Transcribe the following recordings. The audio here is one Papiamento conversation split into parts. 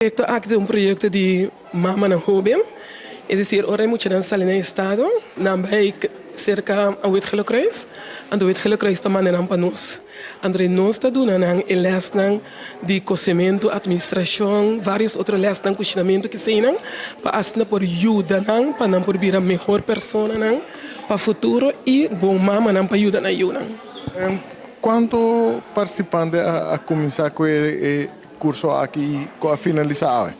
Proyekto aki ta un proyekto di mamanan hóben, es desir ora e muchanan sali na estado nan bai serka Wit Gele Kruis, anto Wit Gele Kruis ta manda nan pa nos. Anto nos ta duna nan e lèsnan di kosementu, atministrashon, vários otro lèsnan, kushinamentu keseinan pa asina por yuda nan pa nan por bira mehor personanan pa futuro i bon mamanan pa yuda nan yunan. Kuantu partisipante a kuminsá ku e kurso aki i ku a finalisá awe?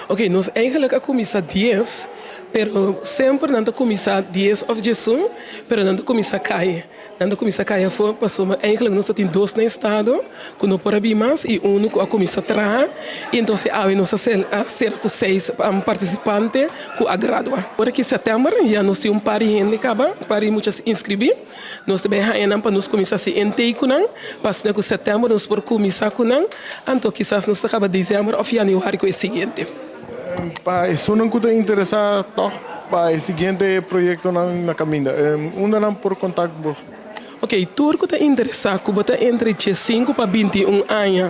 Ok, nos eigenlijk a kuminsá 10, pero semper nan ta kuminsá 10 òf 11, pero nan ta kuminsá kai. Nan ta kuminsá kai afó pasobra eigenlijk nos ta tin dos na estado ku no por a bin mas i unu ku a kuminsá traha i entonces awe nos a sera ku seis partisipante ku a gradua. Ora ki sètèmber ya nos tin un par di hende kaba, un par di muchas inskribí. Nos ta bay haña nan pa nos cuminsa haci intake cu nan, pa asina cu september nos por cuminsa cu nan, anto kisas nos ta caba december of januari cu e siguiente. Pa esunnan cu ta interesa tog pa e siguiente proyectonan na caminda, unda nan por contact boso? Ok, tur cu ta interesa cu bo ta entre 15 pa 21 aña,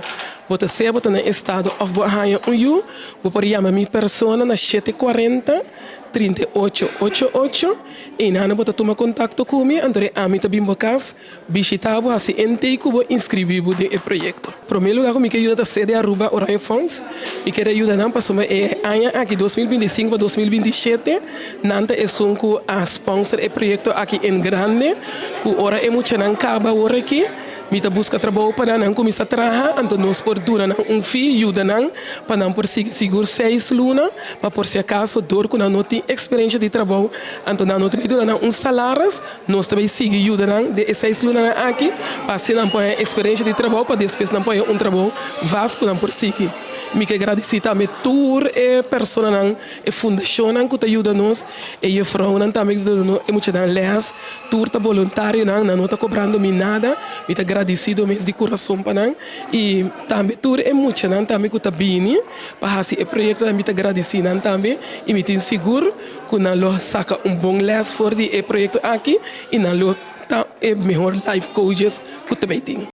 bo ta sea bo ta na estado of bo a haña un yu, bo por yama mi persona na 7 40 38 8 8. Einan bo ta tuma kontakto ku mi, anto ami ta bin bo kas, bishitá bo, hasi intake ku bo, inskribí bo den e proyekto. Promé lugá ku mi ke yuda ta sede Aruba Oranje Fonds. Mi kere yuda nan pasobra e aña aki 2025 pa 2027 nan ta esun ku a sponsor e proyekto aki en grande ku ora e muchanan kaba awor aki mi ta buska trabou pa nan, nan kuminsá traha, anto nos por duna nan un fee, yuda nan pa nan por sigui sigur 6 luna pa por si akaso dor ku nan no tin eksperensia di trabou, anto nan no ta duna nan un salaris, nos ta sigui yuda nan den e 6 lunanan aki pa asina nan por eksperensia di trabou pa despues nan por un trabou vast ku nan por sigui. Mi ke gradisí tambe tur e personanan, e fundashonnan ku ta yuda nos, e juffrouwnan tambe ku ta yuda nos, e muchanan les, tur ta voluntarionan, nan no ta kobrando mi nada, mi ta gradisido mes di kurason pa nan i tambe tur e muchanan tambe ku ta bini pa hasi e proyektonan, mi ta gradisí nan tambe i mi tin sigur ku nan lo saka un bon les for di e proyekto aki i nan lo ta e mehor life coaches ku ta bay tin.